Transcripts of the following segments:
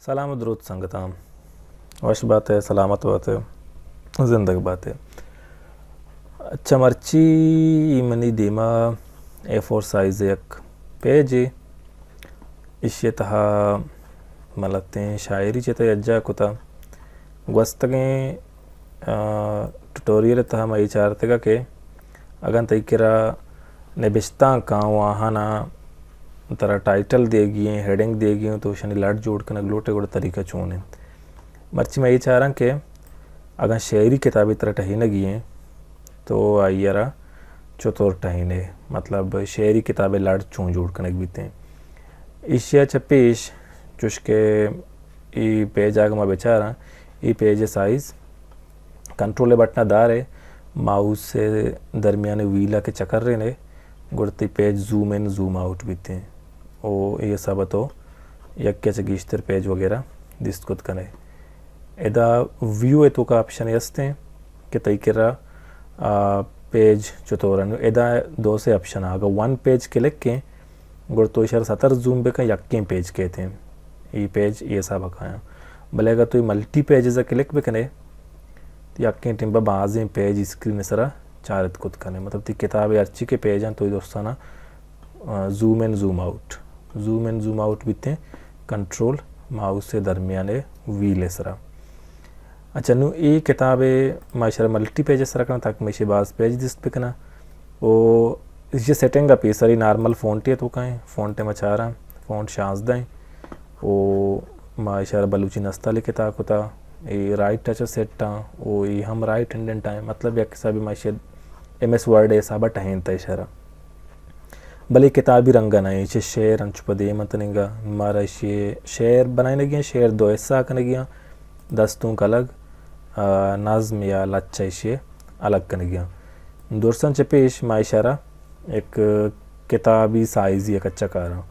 سلام و درود سنگتاں، وش بات ئے، سلامت بات ئے، زندگ بات ئے۔ اچھا، مرچی منی دیما اے فور سائز یک پیجے، ایشی تہا ملتیں شاعری چہ تہ یجا کتا۔ گوستگیں، آ، ٹیوٹوریل تہا ما اے چارتگا کہ اگاں تئی کرا نبشتانکاں و آہانا ترا ٹائٹل دیگی ایں، ہیڈنگ دیگی ایں، تو اشانی لڑ جوڑ کنگ لوٹے، گڑا طریقہ چون انت؟ مرچی ما اے چاراں کہ اگاں شعری کتابے ترا ٹہینگی ایں تو آئی ء را چطور ٹہینے، مطلب شعری کتابے لڑ چون جوڑ کنگ بیتیں۔ ایشی ء چہ پیش چوش کہ اے پیج اگاں ما بچاراں، اے پیج ء سائز کنٹرول ء بٹن ء دار ئے، ماؤس ء درمیان ء ویل ء کہ چکرین ئے، گڑا تئی page zoom in, zoom out بیتیں۔ او اے حساب ء تو یکے چہ گیشتر پیج وغیرہ دیست کت کن ئے۔ ادا ویو ء توکا آپشن استیں کہ تئی کرا، آ، پیج چطور انت۔ ادا دو سے آپشن، اگاں ون پیج کلک کیں، گڑا تو ایشرا ستر زوم بکن، یکیں پیج کیت انت۔ اے پیج اے حساب ء کایاں۔ بلے اگاں تو اے ملٹی پیجز ء کلک بکن ئے، تو یکیں ٹیم ء بازیں پیج اسکرین ء سرا چارت کت کن ئے۔ مطلب تئی کتاب ء ہرچی کہ پیج انت، تو اے درستانا، آ، zoom in, zoom out, zoom in, zoom out بیتیں کنٹرول ماؤس ء درمیان ء ویل ء سرا۔ اچھا، نوں اے کتاب ء ما ایشرا ملٹی پیج ء سرا کناں تاکہ ما ایشی باز پیج دیست بکناں۔ او ایشی سیٹنگ ء پیسری نارمل فونٹ ء توکا ایں، فونٹ ء ما چاراں، فونٹ شانزدہ ایں۔ او ما ایشرا بلوچی نستعلیق ء تہا کتا، اے رائٹ ٹچ ء سیٹ آں، او اے ہم رائٹ انڈنٹ آں، مطلب یک حسابے ما ایشی ایم ایس ورڈ ء حساب ء ٹہینتا ایشرا۔ بلے کتابی رنگ ء نہ ایں، چہ شعر انچو پہ دیم ء تننگا، مارا ایشی شعر بنائینگی ایں، شعر دو حصہ کنگی ایں، دستونک الگ، آ، نظم یا لچہ ایشی الگ کنگی ایں۔ درساں چہ پیش ما ایشرا یک کتابی سائزی ء کچا کاراں۔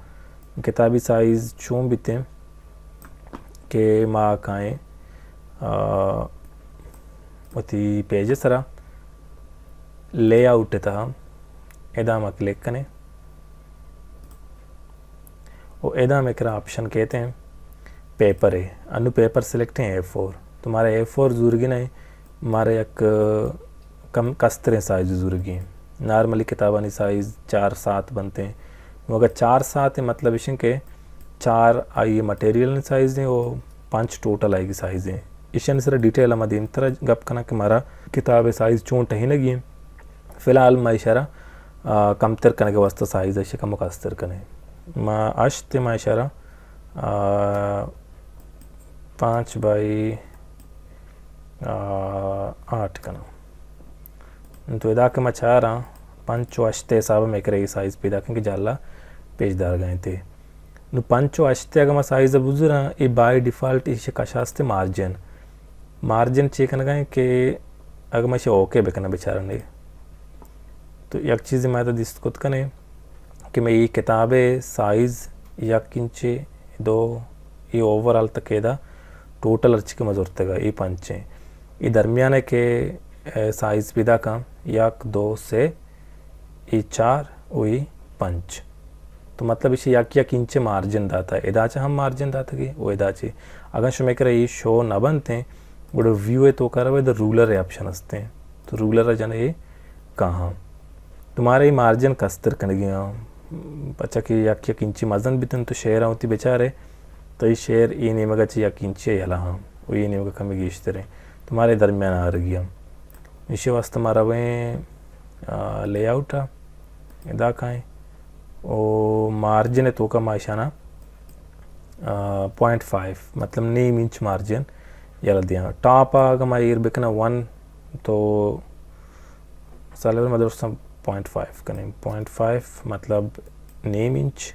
کتابی سائز چون بیتیں کہ ما کائیں، آ، وتی پیج ء سرا لے آؤٹ ء تہا ادا ما کلک کنیں۔ و ادا مئے کرا آپشن کیت ایں پیپر ء۔ انوں پیپر سلیکٹ ایں اے فور۔ تو مارا اے فور زورگی نہ ایں، مارا یک، آ، کم کستریں سائز زورگی ایں۔ نارملی کتابانی سائز چار سات بنت ایں۔ نوں اگاں چار سات ایں، مطلب اش ایں کہ چار آئی مٹیریل سائز ایں و پنچ ٹوٹل آئی سائز ایں۔ ایشانی سرا ڈیٹیل ء ما دیمترا گپ کناں کہ مارا کتاب ء سائز چون ٹہینگی ایں۔ فی الحال ما ایشرا، آ، کمتر کنگ ء واستہ سائز ء کمو کستر کنیں۔ ما ہشت ء ما ایشرا، آ، پانچ بائی، آ، آٹھ کناں۔ تو ادا کہ ما چاراں، پنچ و ہشت ء حساب ء مئے کرا اے سائز پیداک ایں کہ جہلا پیش دارگا انت۔ نوں پنچ و ہشت ء اگاں ما سائز ء بزوراں، اے بائی ڈیفالٹ ایشی کش است مارجن۔ مارجن چے کنگا ایں کہ اگاں ما ایشی اوکے بکناں بچارنے، تو یک چیزے ما ادا دیست کت کنیں کہ مئے اے کتاب ء سائز یک انچے، دو، اے اوور آل تک ادا ٹوٹل ہرچی کہ ما زرتگا، اے پنچ ایں۔ اے درمیان ء کہ، اے، سائز پیداک ایں، یک، دو، سے، اے چار و اے پنچ۔ تو مطلب ایشی یک یک انچ مارجن داتا، ادا چہ ہم مارجن داتگی و ادا چہ۔ اگاں شمئے کرا اے شو نہ بنت ایں، گڑا ویو ء توکا روئے، ادا رولر ء آپشن است ایں۔ تو رولر ء جن اے کاہاں۔ تو مارا اے مارجن کستر کنگی ایں۔ پچا کہ یک یک انچی مزن بیتن تو شعر آں وتی بچارے، تو اے شعر اے نیمگا چہ یک انچی یلا ہاں و اے نیمگا کمی گیشتر ایں۔ تو مارا اے درمیان آرگی ایں۔ ایشی واسطہ ما رویں، آ، لے آؤٹ ء ادا کائیں و مارجن ء توکا ما ایشانا، آ، پوائنٹ فائیو، مطلب نیم انچ مارجن یلہ دیاں۔ ٹاپ ء اگاں ما ایر بکناں ون، تو مثال ما درستاں پوائنٹ فائیو کنیں۔ پوائنٹ فائیو مطلب نیم انچ،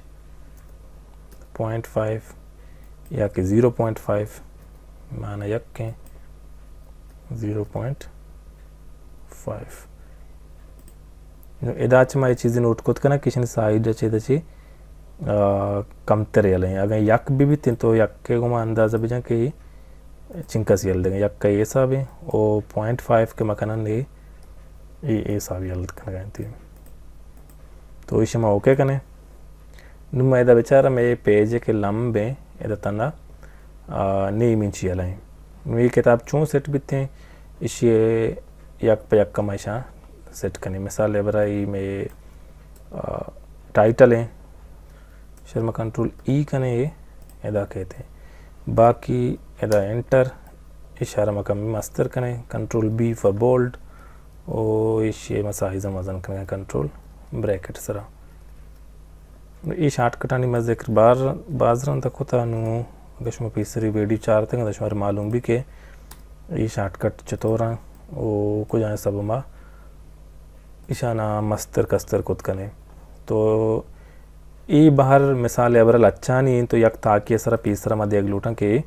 پوائنٹ فائیو یا کہ زیرو پوائنٹ فائیو، معنی یک ایں، زیرو پوائنٹ فائیو۔ نوں ادا چہ ما اے چیزے نوٹ کت کناں کہ ایشانی سائیڈ ء چہ ادا چہ، آ، کمتر یلہ ایں۔ اگاں یک بہ بیت تو یک ء گوما اندازہ بجن کہ اے چنکس یلہ دگہ، یک ء اے حساب ایں، او پوائنٹ فائیو کہ ما کنن اے، اے، اے حساب یلہ کنگا انت۔ تو ایشی ما اوکے کنیں۔ نوں ما ادا بچاراں مئے پیج کہ لمب ایں، ادا تنا آ، نیم انچی یلہ ایں۔ نوں اے کتاب چون سیٹ بیتیں، ایشی ءَ یک پہ یک ما ایشاں سیٹ کنیں۔ مثال ءِ برا اے مئے، آ، ٹائٹل ایں، شر ما کنٹرول ای کنیں، اے ادا کیت ایں۔ باقی ادا انٹر، اشارہ ما کمی مستر کنیں، کنٹرول بی فار بولڈ، او ایشی ءَ ما سائز ءَ مزن کنیں کنٹرول بریکٹ سرا۔ اے شارٹ کٹانی ما ذکر بار، باز رند کتا۔ نوں اگہ شما پیسری ویڈیو چارتگ، ادا شما معلوم بی کہ اے شارٹ کٹ چطور ایں او کجا ایں، سبب ما ایشانا مستر کستر کت کنیں۔ تو اے بہر مثال ءِ برا لچھانی ایں، تو یک تاکے سرا پیسرا ما دیگ لوٹاں کہ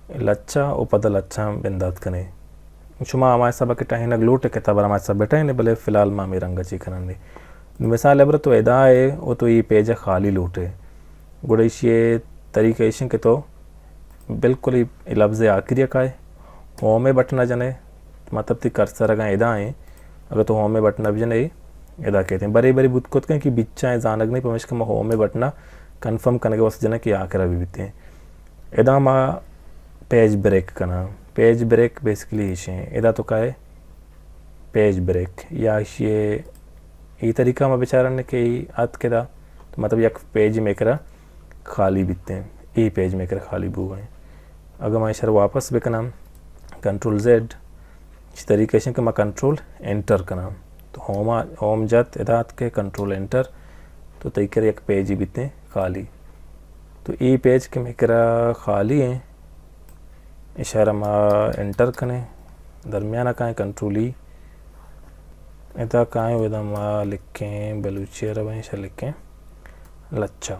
لچہ او پدا لچھاں بندات کنیں۔ شما ہما حساب ءَ کہ ٹہینگ لوٹ ئے کتاب ءَ، ہما حساب ءَ بہ ٹہین ئے، بلے فی الحال ما ہمے رنگ ءَ چی کنن ئے۔ مثال ءِ برا تو ادا ئے او تو اے پیج ءَ خالی لوٹ ئے، گڑا ایشی ءِ طریقہ ایش ایں کہ تو بالکل اے لفظ ءِ آخری ءَ کائے، ہوم ءِ بٹن ءَ جن ئے، مطلب تئی کرسر اگاں ادا ایں، اگاں تو ہوم ءِ بٹن ءَ بجن ئے، ادا کیت ایں۔ برے برے بوت کت کن کہ بچاں اے زانگ نہ ایں، پمیشکا ما ہوم ءِ بٹن ءَ کنفرم کنگ ءِ واستہ جناں کہ آخر ءَ بہ بیت ایں۔ ادا ما پیج بریک کناں۔ پیج بریک بیسیکلی ایش ایں۔ ادا تو کائے پیج بریک یا ایشی ءِ اے طریقہ ما بچارن کہ اے اتک ادا، تو مطلب یک پیج مئے کرا خالی بیت ایں، اے پیج مئے کرا خالی بوگ ءَ ایں۔ اگاں ما ایشرا واپس بکناں، کنٹرول زیڈ، ایشی طریقہ ایش ایں کہ ما کنٹرول انٹر کناں۔ تو ہوم ءَ، ہوم جت، ادا اتک ئے کنٹرول انٹر، تو تئی کرا یک پیجے بیت ایں خالی۔ تو اے پیج کہ مئے کرا خالی ایں، ایشرا ما انٹر کنیں، درمیان ءَ کائیں کنٹرول ای، ادا کائیں، ادا ما لکھیں بلوچی ءَ رویں، ایشرا لکھیں لچہ۔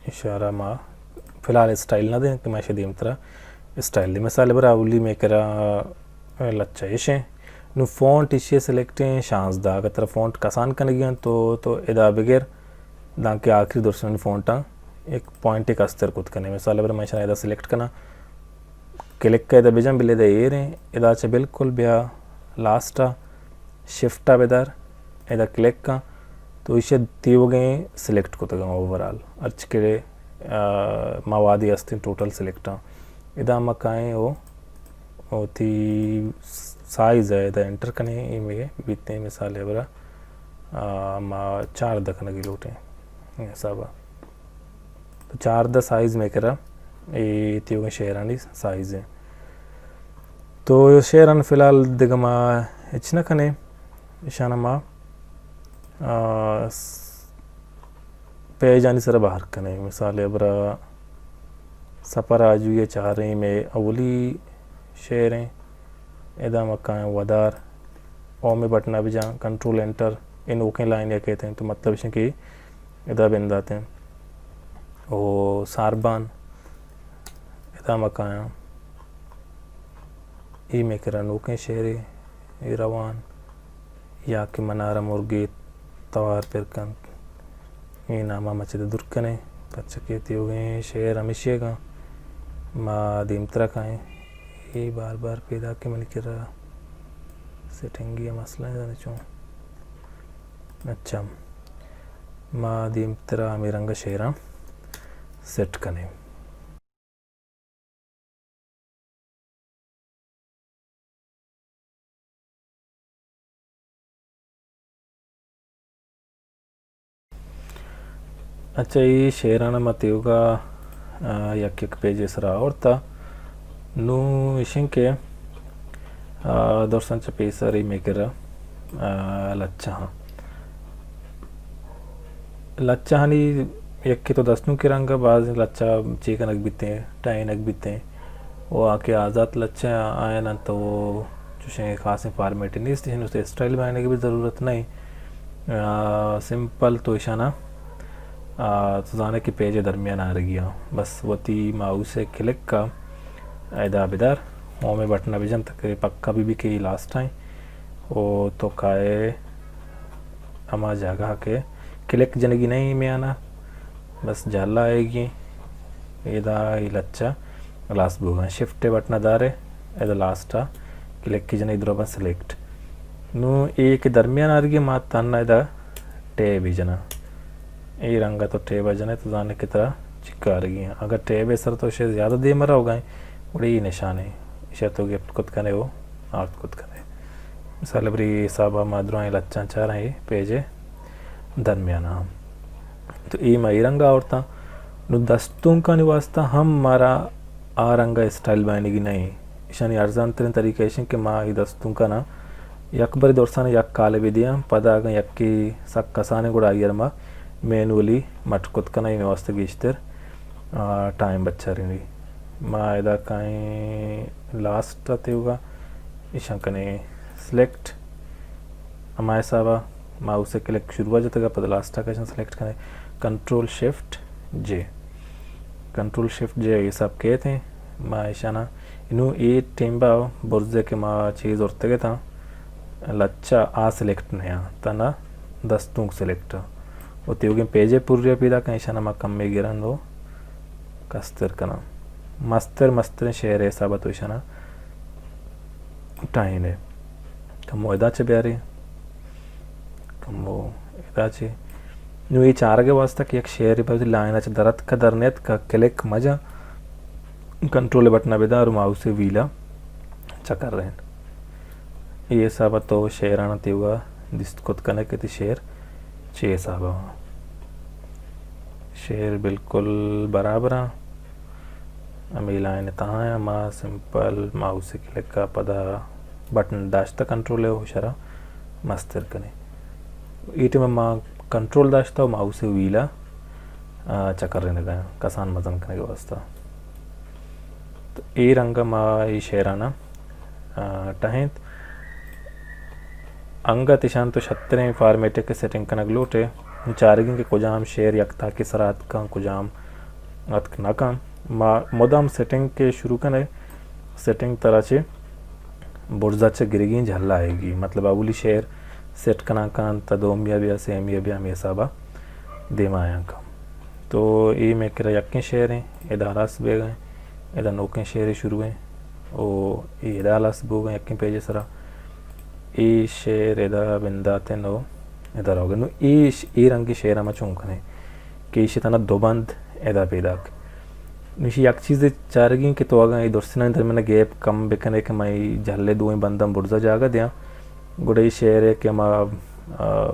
ایشرا ما فی الحال اسٹائل نہ دیں کہ ما ایشی دیمترا اسٹائل دیں۔ مثال ءِ برا اولی مئے کرا لچہ ایش ایں۔ نوں فونٹ ایشی ءِ سلیکٹ ایں شانزدہ۔ اگاں ترا فونٹ کسان کنگی ایں تو، تو ادا بگر دانکہ آخری درستانی فونٹاں یک پوائنٹے کستر کت کنئے۔ مثال ءِ برا من ایشاں ادا سلیکٹ کناں، کلک ءَ ادا بجن، بلے ادا ایر ایں، ادا چہ بالکل بیا لاسٹ ءَ شفٹ ءَ بدار، ادا کلک کن تو ایشی ءَ تیوگیں سلیکٹ کتگ ایں اوورآل ہرچ کہ، آ، موادی ہستیں ٹوٹل سلیکٹ ایں۔ ادا ما کائیں او، او تئی سائز ءَ ادا انٹر کنیں، اے مئے بیت ایں مثال ءِ برا، آ، ما چاردہ کنگی لوٹیں اے حساب ءَ۔ تو چاردہ سائز مئے کرا اے تیوگیں شعرانی سائز ایں۔ تو شعران فی الحال دگہ ما ہچ نہ کنیں، ایشانا ما، آ، س-، پیجانی سرا بہر کنیں۔ مثال ءِ برا سپر آجوئی ءِ چاریں مئے اولی شعر ایں۔ ادا ما کائیں ودار، ہوم ءِ بٹن ءَ بجاں، کنٹرول انٹر، اے نوکیں لائن ءَ کیت ایں، تو مطلب ایش ایں کہ ادا بندات ایں۔ او ساربان، ادا ما کایاں۔ اے مئے کرا نوکیں شعرے، اے روان، یا کہ منارا مرگے توار پر کنت۔ اے ناما ما چہ دور کنیں، پرچا کہ تیوگیں شعر ہمیشیگاں۔ ما دیمترا کائیں۔ اے بار بار پیداک ایں منی کرا، سیٹنگی ءِ مسئلہ ایں، زانے چون۔ اچھا، ما دیمترا ہمے رنگ ءَ شعراں سیٹ کنیں۔ اچھا، اے شعران ءَ ما تیوگا، آ، یک یک پیج ءِ سرا آورتا۔ نوں ایش ایں کہ، آ، درساں چہ پیسر اے مئے کرا، آ، لچہ ایں۔ لچہانی یکے تو دستونکی رنگ ءَ، باز لچہ چے کنگ بیتیں، ٹہینگ بیتیں۔ و آ کہ آزات لچہ آیان انت، تو چوشیں خاصیں فارمیٹے نیست، ایشانی اسٹائل بنائینگ ءِ بھی ضرورت نہ ایں۔ آ، سمپل تو ایشانا، آ، تو زانے کہ پیج ءِ درمیان آرگی ایں۔ بس وتی ماؤس ءِ کلک ءَ ادا بدار، ہوم ءِ بٹن ءَ بجن تاکہ پکا بہ بی کہ اے لاسٹ ایں۔ او تو کائے ہما جاگہ کہ کلک جنگی نہ ایں میانا، بس جہلا آئیگی۔ ادا اے لچہ لاسٹ بوگا۔ شفٹ ءِ بٹن ءَ دارے، ادا لاسٹ ءَ کلک جنے، درا بن سلیکٹ۔ نوں اے کہ درمیان آرگی، ما تہنا ادا ٹیب جناں۔ اے رنگ ءَ تو ٹیب ءَ جن ئے تو زان ئے کہ ترا چی کارگی ایں۔ اگاں ٹیب ءِ سر تو ایشی ءَ زیادہ دیم ءَ روگ ءَ ئے، گڑا اے نشان ایں، ایشی ءَ تو گیپت کت کن ئے ءُ آرت کت کن ئے۔ مثال ءَ برے اے حساب ءَ ما درائیں لچھاں چاراں اے پیج ءِ درمیان ءَ۔ تو اے ما اے رنگ ءَ آورتاں۔ نوں دستونکانی واسطہ ہم مارا آ رنگ ءَ اسٹائل بائینگی نہ ایں۔ ایشانی ارزان تریں طریقہ ایش ایں کہ ما اے دستونکاں یک برے درساں یک کالبے دیاں، پدا اگاں یکے سک کسانیں گڑا آئی ءَ را ما مینولی مٹ کت کناں، اے مئے واسطہ گیشتر، آ، ٹائم بچارینی۔ ما ادا کائیں لاسٹ ءَ تیوگا ایشاں کنیں سلیکٹ۔ ہما حساب ءَ ماؤس ءِ کلک شروع ءَ جتگ ءَ پدا لاسٹ ءَ کشاں سلیکٹ کنیں، کنٹرول شفٹ جے۔ کنٹرول شفٹ جے ءِ حساب کیت ایں۔ ما ایشاناں انوں اے ٹیم ءَ برز ءَ کہ ما چیز زرتگ اتاں، لچہ آ سلیکٹ نیاں، تنا دستونک سلیکٹ ءُ تیوگیں پیج ءِ پوری ءَ پیداک ایں، ایشاناں ما کمے گراں ءُ کستر کناں۔ مستر مستریں شعر ءِ حساب ءَ تو ایشاناں ٹاہین ئے۔ کمو ادا چہ بیارے، کمو ادا چہ۔ نوں اے چارگ ءِ واسطہ کہ یک شعرے بہ لائن ءَ چہ در اتک ءَ در نیتک ءَ کلک مجاں، کنٹرول ءِ بٹن ءَ بدار ءُ ماؤس ءِ ویل ءَ چکرین۔ اے حساب ءَ تو شعراں تیوگا دیست کت کن ئے کہ تئی شعر چے حساب ءَ آں۔ شعر بالکل برابر آں۔ ہمے لائن ءِ تہا آں، ما سمپل ماؤس ءِ کلک ءَ پدا بٹن داشتہ کنٹرول ءِ ءُ شرا مستر کنیں۔ اے ٹائم ءَ ما کنٹرول داشتہ ءُ ماؤس ءِ ویل ءَ، آ، چکرینگ ءَ آں، کسان مزن کنگ ءِ واسطہ۔ تو اے رنگ ءَ ما اے شعراناں، آ، ٹہینت۔ انگت ایشاں تو شتریں فارمیٹ ءَ کہ سیٹنگ کنگ لوٹ ئے، نوں چارگی ایں کہ کجام شعر یک تاکے سرا اتک کن، کجام اتک نہ کن۔ ما مدام سیٹنگ کہ شروع کن ئے، سیٹنگ ترا چہ برز ءَ چہ گرگی ایں، جھل ءَ آئیگی۔ مطلب اولی شعر سیٹ کنان کن، تا دومی ءَ بیا، سیمی ءَ بیا، ہمے حساب ءَ دیما آیاں کن۔ تو اے مئے کرا یکیں شعر ایں، ادا ہلاس بیگ ءَ ایں، ادا نوکیں شعرے شروع ایں، او اے ادا ہلاس بوگ ءَ ایں یکیں پیج ءِ سرا۔ اے شعر ادا بندات ایں، نو ادا روگ ءَ ایں۔ نوں اے ش-، اے رنگیں شعر ءَ ما چون کنیں کہ ایشی تنا دو بند ادا پیداک۔ نوں ایشی یک چیزے چارگی ایں کہ تو اگاں اے درستینانی درمیان ءَ گیپ کم بکن ئے کہ من اے جھل ءِ دوئیں بنداں برز ءَ جاگہ دیاں، گڑا اے شعر ءِ کہ ما، آ،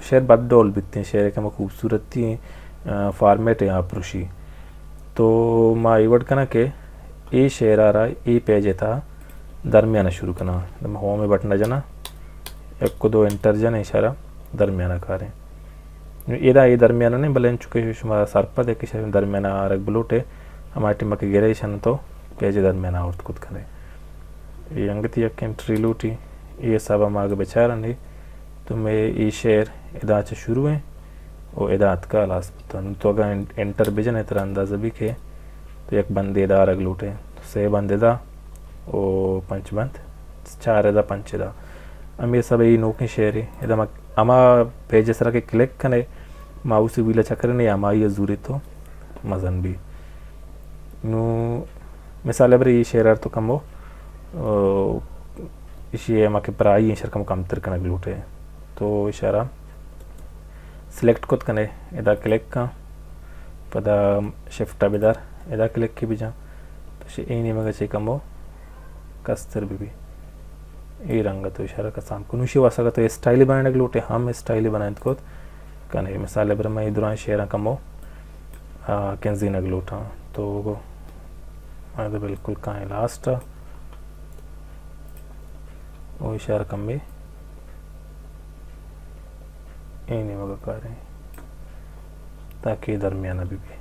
شعر بد ڈول بیت ایں، شعر ءِ کہ ما خوبصورتی ایں، آ، فارمیٹ ءَ آ پروشی۔ تو ما اے وڑ کناں کہ اے شعر ءَ را اے پیج ءِ تہا درمیان ءَ شروع کناں۔ ما ہوم ءِ بٹن ءَ جناں، یک ءُ دو انٹر جنیں، ایشی ءَ را درمیان ءَ کاریں۔ نوں ادا اے درمیان ءَ نہ ایں، بلے انچو کہ شما سرپد ئے کہ شعر درمیان ءَ آرگ بلوٹ ئے، ہما ٹائم ءَ کہ گرئے ایشاں تو پیج ءِ درمیان ءَ آورت کت کن ئے۔ اے انگتی یک انٹری لوٹی، اے حساب ءَ ما اگہ بچارن ئے، تو مئے اے شعر ادا چہ شروع ایں ءُ ادا اتکا ہلاس بوتا۔ نوں تو اگاں ان-، انٹر بجن ئے، ترا اندازہ بی کہ تو یک بندے ادا آرگ لوٹ ئے۔ تو سئے بند ادا ءُ پنچ بند، چار ادا، پنچ ادا۔ ہمے حساب ءَ اے نوکیں شعرے۔ ادا ما ہما پیج ءِ سرا کہ کلک کن ئے، ماؤس ءِ ویل ءَ چکرن ئے، ہمائی ءَ زورے تو مزن بی۔ نوں مثال ءَ برے اے شعر ءَ تو کمو، آ، ایشی ءَ ہما کہ پرائی ایں، ایشی ءَ را کمو کمتر کنگ لوٹ ئے۔ تو ایشی ءَ را سلیکٹ کت کن ئے، ادا کلک کن، پدا شفٹ ءَ بدار، ادا کلک ئے بجن۔ تو ایشی اے نیمگ ءَ چہ کمو کستر بہ بی۔ اے رنگ ءَ تو ایشی ءَ را کسان کن۔ نوں ایشی واسطہ اگہ تو اسٹائلے بنائینگ لوٹ ئے، ہم اسٹائلے بنائینت کت کن ئے۔ مثال ءَ برے من اے درائیں شعراں کمو، آ، کنزینگ لوٹاں۔ تو ما ادا بالکل کائیں لاسٹ ءَ ءُ ایشی ءَ را کمے اے نیمگ ءَ کاریں تاکہ اے درمیان ءَ بہ بی۔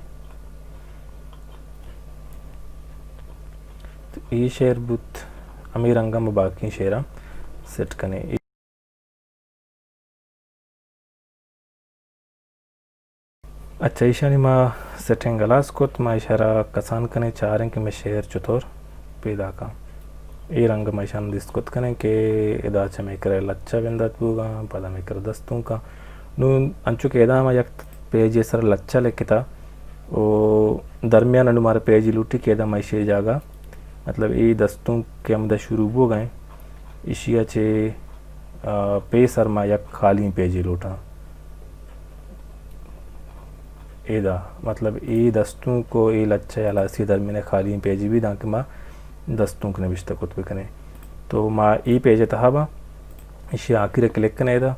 تو اے شعر بوت، ہمے رنگ ءَ ما باقی شعراں سیٹ کنیں۔ اچھا، ایشانی ما سیٹنگ ہلاس کت، ما ایشی ءَ را کسان کنیں، چاریں کہ مئے شعر چطور پیداک آں۔ اے رنگ ءَ ما ایشاں دیست کت کنیں کہ ادا چہ مئے کرا لچہ بندات بوگاں، پدا مئے کرا دستونکاں۔ نوں انچو کہ ادا ما یک پیجے سر لچہ لکھتا، او درمیان ءَ نوں مارا پیجے لوٹی کہ ادا ما ایشی جاگہ، مطلب اے دستونک کہ ہمدا شروع بوگا ایں، ایشی ءَ چہ، آ، پیسر ما یک خالی پیجے لوٹاں۔ ادا، مطلب اے دستونک و اے لچہ ہلاسی درمیان خالی ایں پیجے بی، دانکہ ما دستونک نبشتہ کت بکنیں۔ تو ما اے پیج تہا باں، ایشی آخر کلک کنیں ادا،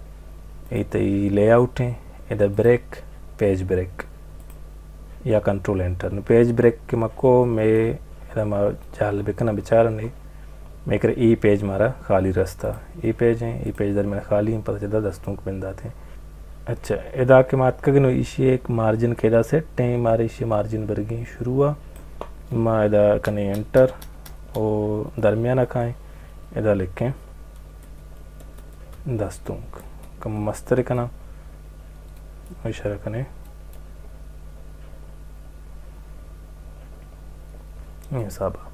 اے تئی لے آؤٹ ایں، ادا بریک، پیج بریک یا کنٹرول انٹر۔ نو پیج بریک کہ ما کو، مئے ادا ما جہل بکناں بچارن، مئے کرا اے پیج مارا خالی رستا۔ اے پیج ایں، اے پیج درمیان خالی ایں، پدا چدا دستونک بندات ایں۔ اچھا، ادا کہ ما اتکگیں، نو ایشی ایک مارجن کہ ادا سیٹ ایں، مارا ایشی مارجن برگی ایں شروع ءَ۔ ما ادا کنیں انٹر و درمیان ءَ کائیں، ادا لکھیں دستونک۔ کم مستر کناں، اشارہ کنیں۔ اے حساب ءَ۔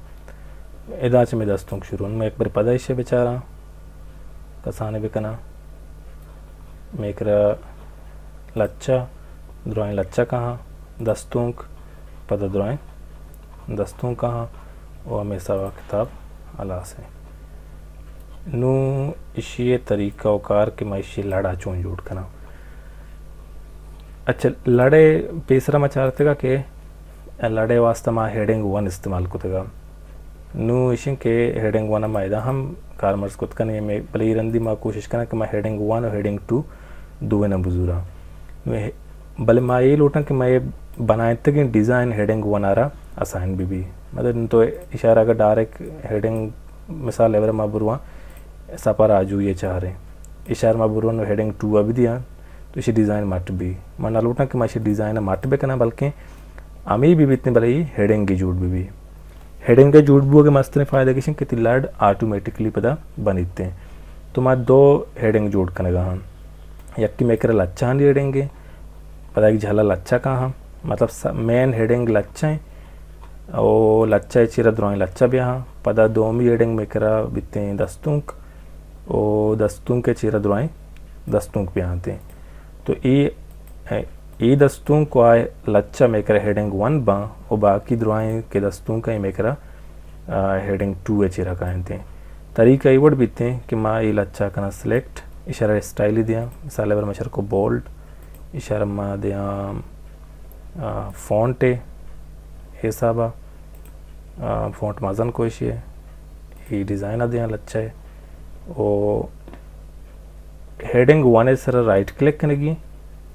ادا چہ مئے دستونک شروع ایں۔ ما یک بر پدا ایشی بچاراں، کسانے بکناں۔ مئے کرا لچہ، درائیں لچہ کہاں، دستونک، پدا درائیں دستونک کہاں، و ہمے حساب ءَ کتاب ہلاس ایں۔ نوں ایشی ءِ طریقہ و کار کہ ما ایشی لڑا چون جوڑ کناں۔ اچھا، لڑے پیسرا ما چارتگا کہ لڑے واسطہ ما ہیڈنگ ون استعمال کتگا۔ نوں ایشیں کہ ہیڈنگ ون ما ادا ہم کارمرز کت کنیں، مئے، بلے اے رندی ما کوشش کناں کہ ما ہیڈنگ ون و ہیڈنگ ٹو دوئیناں بزوراں۔ نوں اے، بلے ما اے لوٹاں کہ مئے بنائینتگیں ڈیزائن ہیڈنگ ون ءَ را اسائن بہ بی۔ مطلب تو اشارہ اگر ڈائریکٹ ہیڈنگ، مثال ءَ ما برواں سپر آجوئی ءِ چاریں، اشارہ ما برواں ہیڈنگ ٹو ءَ بدیاں، تو ایشی ڈیزائن مٹ بی۔ من نہ لوٹاں کہ ما ایشی ڈیزائن ءَ مٹ بکناں، بلکیں ہمے بہ بیتیں، بلے اے ہیڈنگ جوڑ بہ بی۔ ہیڈنگ جوڑ بوگ ءِ مستریں فائدہ ایش ایں کہ تئی لڑ آٹومیٹکلی پدا بنیت ایں۔ تو ما دو ہیڈنگ جوڑ کنگا ہاں۔ یکے مئے کرا لچہانی ہیڈنگ ایں، پدا یک جہلا لچہ کاہاں، مطلب س-، مین ہیڈنگ لچہ ایں، او لچہ ءِ چیرا درائیں لچہ بیاہاں، پدا دومی ہیڈنگ مئے کرا بیتیں دستونک، او دستونک ءِ چیرا درائیں دستونک بیاہانتیں۔ تو اے، اے دستونک و آ لچہ مئے کرا ہیڈنگ ون باں و باقی درائیں کہ دستونک ایں مئے کرا، آ، ہیڈنگ ٹو ءِ چیرا کاینتیں۔ طریقہ اے وڑ بیتیں کہ ما اے لچہ کناں سلیکٹ، اشارہ اسٹائل دیاں، مثال ءَ بر ما اشارہ کو بولڈ، اشارہ ما دیاں، آ، فونٹ ءِ حساب ءَ، آ، فونٹ مزن کو ایشی ءِ، اے ڈیزائن ءَ دیاں لچہ ءِ۔ او ہیڈنگ ون ءِ سرا رائٹ کلک کنگی،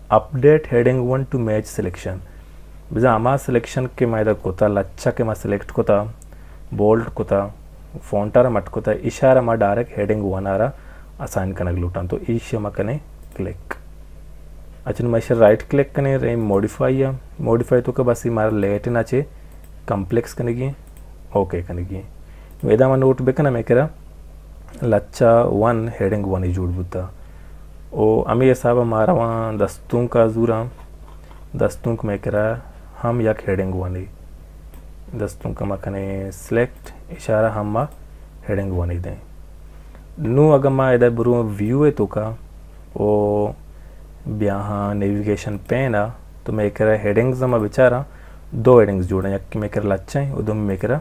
update heading one two match selection. بزاں ہما سلیکشن کہ ما ادا کتا، لچہ کہ ما سلیکٹ کتا، بولڈ کتا، فونٹ ءَ را مٹ کتا، اشارہ ما ڈائریکٹ ہیڈنگ ون ءَ را اسائن کنگ لوٹاں، تو ایشی ما کنیں کلک۔ اچھا، نوں ما ایشی رائٹ کلک کنیں، رئیں موڈیفائی ءَ۔ موڈیفائی ءِ توکا بس اے مارا لیٹن ءَ چہ کمپلیکس کنگی ایں، اوکے کنگی ایں۔ نوں ادا ما نوٹ بکناں، مئے کرا لچہ ون ہیڈنگ ون جوڑ بوتا۔ او ہمے حساب ءَ ما رواں دستونک ءَ زوراں، دستونک مئے کرا ہم یک ہیڈنگ ون ایں۔ دستونک ءَ ما کنیں سلیکٹ، اشارہ ہم ما ہیڈنگ ون دیں۔ نوں اگاں ما ادا برواں ویو ءِ توکا، او بیاہاں نیویگیشن پین ءَ، تو مئے کرا ہیڈنگز ءَ ما بچاراں، دو ہیڈنگز جوڑ ایں، یکے مئے کرا لچہ ایں و دومی مئے کرا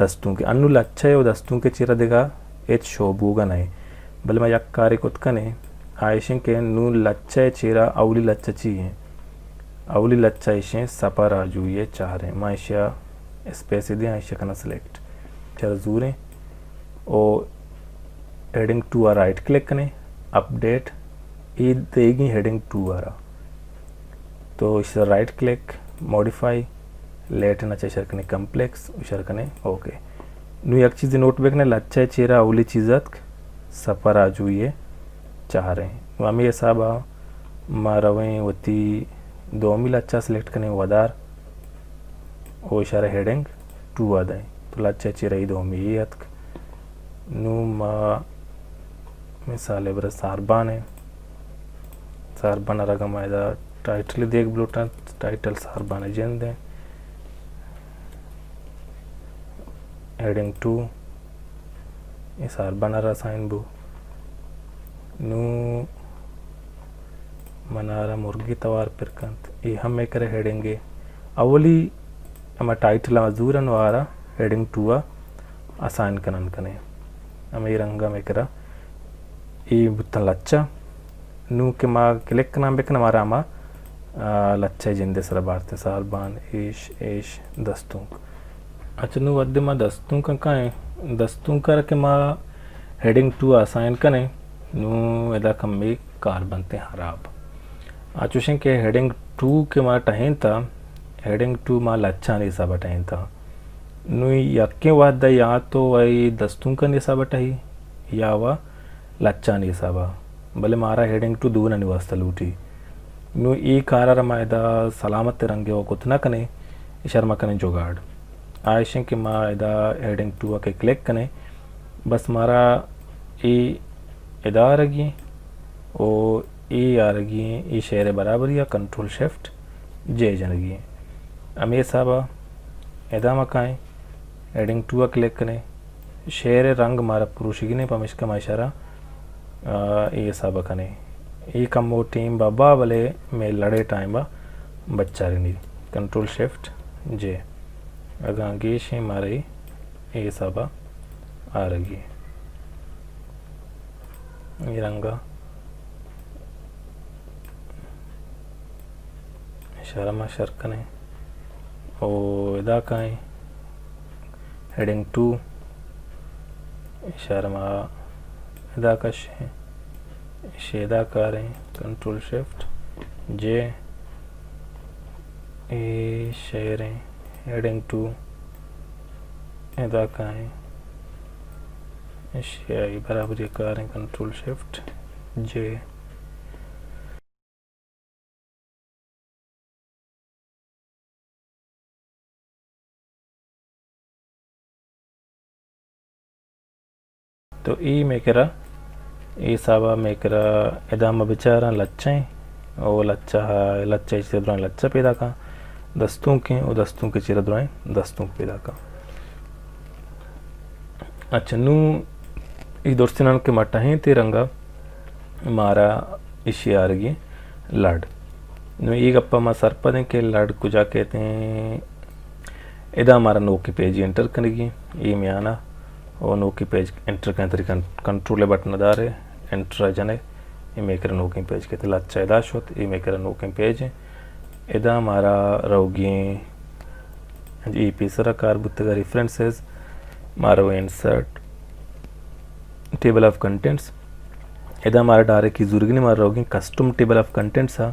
دستونک ایں۔ انوں لچہ ءِ و دستونک ءِ چیرا دگہ ہچ شو بوگا نہ ایں، بلے ما یک کارے کت کنیں، آ ایش ایں کہ نوں لچہ ءِ چیرا اولی لچہ چی ایں؟ اولی لچہ ایش ایں سپر آجوئی ءِ چاریں۔ ما ایشی ءَ اسپیس دیاں، ایشی ءَ کناں سلیکٹ۔ چرا زوریں۔ او ہیڈنگ ٹو ءَ رائٹ کلک کنیں، اپڈیٹ، اے دیگی ہیڈنگ ٹو ءَ را۔ تو ایشی ءَ رائٹ کلک، موڈیفائی، لیٹن ءَ چہ اشارہ کنیں کمپلیکس، اشارہ کنیں اوکے۔ نوں یک چیزے نوٹ بکنیں، لچہ ءِ چیرا اولی چیز اتک سپر آجوئی ءِ چاریں۔ نوں ہمے حساب ءَ ما رویں وتی دومی لچہ سلیکٹ کنیں ودار، او اشارہ ہیڈنگ ٹو ءَ دئیں۔ تو لچہ ءِ چیرا اے دومی اے اتک۔ نوں ما مثال ءَ برا ساربان ایں۔ ساربان ءَ را اگاں ما ادا ٹائٹل دیگ بلوٹاں، ٹائٹل ساربان ءِ جند ایں۔ ہیڈنگ ٹو، اے ساربان ءَ را سائن بو۔ نوں من ءَ را مرگی توار پر کنت۔ اے ہم مئے کرا ہیڈنگ ایں۔ اولی ہما ٹائٹل ءَ ما زوراں، آ را ہیڈنگ ٹو ءَ اسائن کنان کنیں۔ ہمے رنگ ءَ مئے کرا اے بوتاں لچہ۔ نوں کہ ما کلک کنان بکناں، مارا ہما آ، لچہ جندے سرا بارتیں، ساربان، ایش، ایش، دستونک۔ اچھا، نوں وھدے ما دستونک کائیں، دستونک ءَ را کہ ما ہیڈنگ ٹو اسائن کنیں، نوں ادا کمے کار بنتیں خراب۔ آ چوشیں کہ ہیڈنگ ٹو کہ ما ٹہینتا، ہیڈنگ ٹو ما لچھانی حساب ءَ ٹہینتا۔ نوں یکیں وھد ءَ یا تو اے دستونکانی حساب ءَ ٹہی یا وا لچھانی حساب ءَ، بلے مارا ہیڈنگ ٹو دونانی واسطہ لوٹی۔ نوں اے کار ءَ را ما ادا سلامت رنگے ءَ کت نہ کنیں، ایشار ما کنیں جگاڑ۔ آ ایشیں کہ ما ادا ہیڈنگ ٹو ءَ کہ کلک کنیں، بس مارا اے ادا آرگی ایں او اے آرگی ایں، اے شعر ءِ برابری ءَ کنٹرول شفٹ جے جنگی ایں۔ ہمے حساب ءَ ادا ما کائیں، ہیڈنگ ٹو ءَ کلک کنیں، شعر ءِ رنگ مارا پروشگی نہ ایں، پمیشکا ما ایشارا، آ، اے حساب ءَ کنیں۔ اے کمو ٹیم بابا، بلے مئے لڑے ٹائم ءَ بچارینی۔ کنٹرول شفٹ جے۔ اگاں گیشیں مارا اے حساب ءَ آرگی۔ اے رنگ ءَ ایشارا ما شر کنیں او ادا کائیں ہیڈنگ ٹو، ایشارا ما ادا کشیں، ایشی ادا کاریں، کنٹرول شفٹ جے۔ اے شعر ایں، ہیڈنگ ٹو ادا کائیں، ایشی ءَ برابری ءَ کاریں، کنٹرول شفٹ جے۔ تو اے مئے کرا، اے حساب ءَ مئے کرا ادا ما بچاراں لچہ ایں، او لچہ، لچہ ءِ چیرا درائیں لچہ پیداکاں، دستونک ایں، او دستونک ءِ چیرا درائیں دستونک پیداکاں۔ اچھا، نوں اے درستینان کہ ما ٹہینت اے رنگ ءَ، مارا ایشی آرگی لڑ۔ نوں اے گپ ءَ ما سرپد ایں کہ لڑ کجا کئیت ایں۔ ادا مارا نوکیں پیجے انٹر کنگی ایں، اے میان ءَ او نوکیں پیج انٹر کنگ ءِ طریقہ، کنٹرول ءِ بٹن ءَ دارے، انٹر ءَ جنے، اے مئے کرا نوکیں پیج کئیت۔ لچہ ادا شت، اے مئے کرا نوکیں پیج ایں۔ ادا مارا روگی ایں، اے پیسرا کار بوتگ ءَ ریفرنسز، مارا انسرٹ، ٹیبل آف کنٹینٹس۔ ادا مارا ڈائریکٹ زورگی نہ ایں، مارا روگی ایں کسٹم ٹیبل آف کنٹینٹس ءَ۔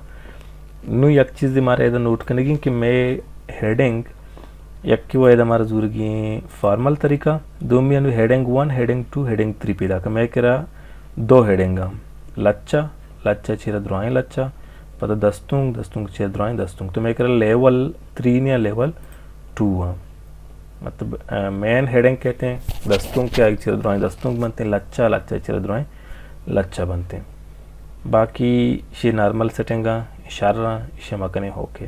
نوں یک چیزے مارا ادا نوٹ کنگی ایں کہ مئے ہیڈنگ یکے و ادا مارا زورگی ایں فارمل طریقہ، دومی انو heading one, heading two, heading three پیداک ایں۔ مئے کرا دو ہیڈنگ ایں، لچہ، لچہ ءِ چیرا درائیں لچہ، پدا دستونک، دستونک ءِ چیرا درائیں دستونک۔ تو مئے کرا لیول تھری نہ ایں، لیول ٹو ایں۔ مطلب، آ، مین ہیڈنگ کئیت ایں دستونک ءِ، آئی ءِ چیرا درائیں دستونک بنت ایں، لچہ، لچہ ءِ چیرا درائیں لچہ بنت ایں۔ باقی ایشی نارمل سیٹنگ ایں، شر ایں، ایشی ما کنیں اوکے۔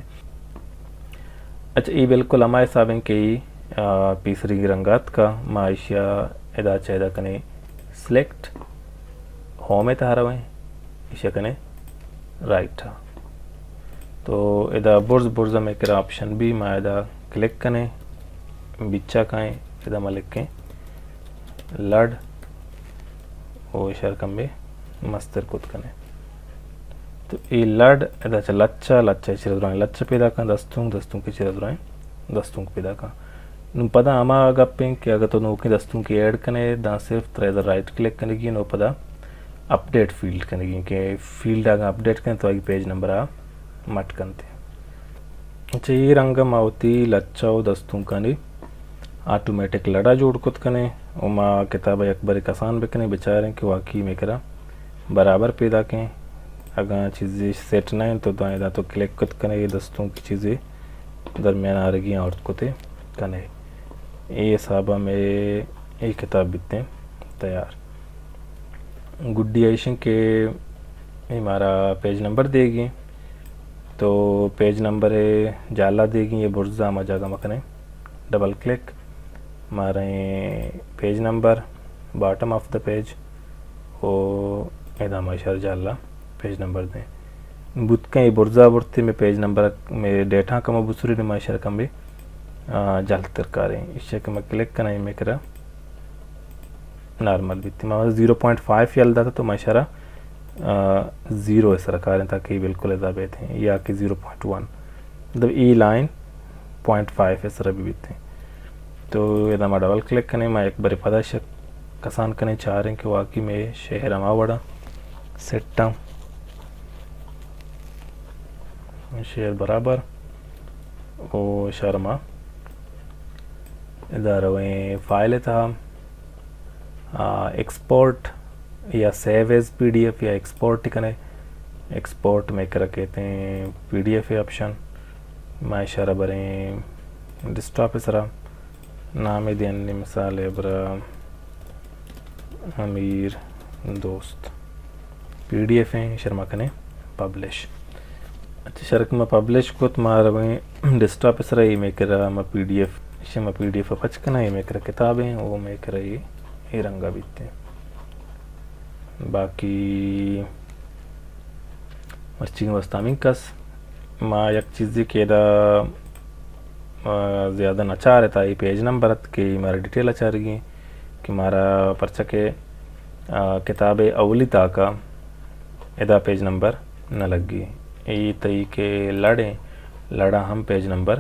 اچھا، اے بالکل ہما حساب ایں کہ، آ، پیسریگیں رنگ ءَ اتکا، ما ایشی ءَ ادا چہ ادا کنیں سلیکٹ، ہوم ءِ تہا رویں، ایشی ءَ کنیں رائٹ ءَ۔ تو ادا برز برز ءَ مئے کرا آپشن بی، ما ادا کلک کنیں، بچا کائیں، ادا ما لکھیں لڑ، او ایشار کمے مستر کت کنیں۔ تو اے لڑ ادا چہ لچہ، لچہ ءِ چیرا درائیں لچہ پیداکاں، دستونک، دستونک ءِ چیرا درائیں دستونک پیداکاں۔ نوں پدا ہما گپ ایں کہ اگاں تو نوکیں دستونکے ایڈ کنئے، داں صرف ترا ادا رائٹ کلک کنگی ایں، نوں پدا اپڈیٹ فیلڈ کنگی ایں کہ فیلڈ اگاں اپڈیٹ کنئے تو آئی ءِ پیج نمبر ءَ مٹ کنت۔ اچھا، اے رنگ ءَ ما وتی لچہ و دستونکانی آٹومیٹک لڑا جوڑ کت کنیں و ما کتاب ءَ یک برے کسان بکنیں، بچاریں کہ واقعی مئے کرا برابر پیداک ایں۔ اگاں چیزے سیٹ نہ انت تو داں ادا تو کلک کت کنئے، اے دستونک چیزے درمیان آرگی آورت کتے کنئے۔ اے حساب ءَ مئے اے کتاب بیتیں تیار۔ گڈی ایش انت کہ اے مارا پیج نمبر دیگی، تو پیج نمبر جالا دیگی، اے برزا ہما جاگہ مکنیں، ڈبل کلک، مارا page number, bottom of the page, او ادا ما اشار جالا پیج نمبر دیں۔ بوت کن اے برزا برتے، مئے پیج نمبر، مئے ڈیٹا کما بسری، ما اشار کمے، آ، جلد تر کاریں۔ ایشی کہ ما کلک کناں، اے مئے کرا نارمل بیت۔ ما زیرو پوائنٹ فائیو یل داتا، تو ما اشارا زیرو ءِ سرا کاریں تاکہ اے بالکل ادا بیت ایں، یا کہ زیرو پوائنٹ ون، مطلب اے لائن پوائنٹ فائیو ءِ سرا بہ بیت ایں۔ تو ادا ما ڈبل کلک کنیں، ما یک برے پدا شک کسان کنیں، چاریں کہ واقعی مئے شعر ہما وڑا سیٹ ایں۔ شعر برابر او شرما ادا رویں فائل ءِ تہا، آ، ایکسپورٹ یا save as P D F یا ایکسپورٹ کنے۔ ایکسپورٹ مئے کرا کیت ایں پی ڈی ایف آپشن۔ ما اشارہ بریں ڈیسکٹاپ ءِ سرا۔ نامے دیں، مثال ءَ برا امیر دوست۔ پی ڈی ایف ایں، شرما کنیں پبلش۔ اچھا، شرک ما پبلش کت، ما رویں ڈیسکٹاپ ءِ سرا، اے مئے کرا ما پی ڈی ایف، شما پی ڈی ایف پچ کناں، اے مئے کرا کتاب ایں، او مئے کرا اے، اے رنگا بیت ایں۔ باقی مرچی واسطہ ہمینکس۔ ما یک چیزے کہ ادا، آ، زیادہ نہ چارتا، اے پیج نمبر ات کہ مارا ڈیٹیل چارگی کہ مارا پرچہ کہ، آ، کتاب اولی تاکا ادا پیج نمبر نہ لگی۔ اے تئی کہ لڑیں، لڑا ہم پیج نمبر،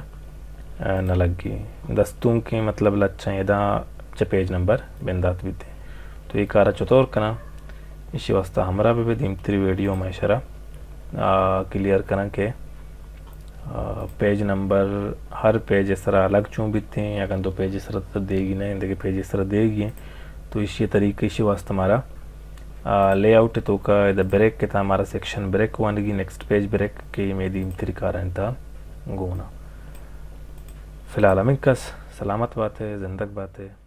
آ، نہ لگی۔ دستونکیں مطلب لچیں ادا چہ پیج نمبر بندات بیت۔ تو اے کارا چطور کناں؟ ایشی واسطہ ہمراہ بہ بے، دیمتری ویڈیو ما اشرا، آ، کلیئر کناں کہ، آ، پیج نمبر ہر پیج ءِ سرا الگ چون بیت ایں، اگن دو پیج ءِ سرا تو دیگی نہ، دگہ پیج ءِ سرا دیگی ایں۔ تو ایشی طریقہ، ایشی واسطہ مارا، آ، لے آؤٹ ءِ توکا ادا بریک ءِ تہا مارا سیکشن بریک وانگی، نیکسٹ پیج بریک کہ مئے دیمتری کارانی تہا گونا۔ فی الحال ہمینکس، سلامت بات ئے، زندگ بات ئے۔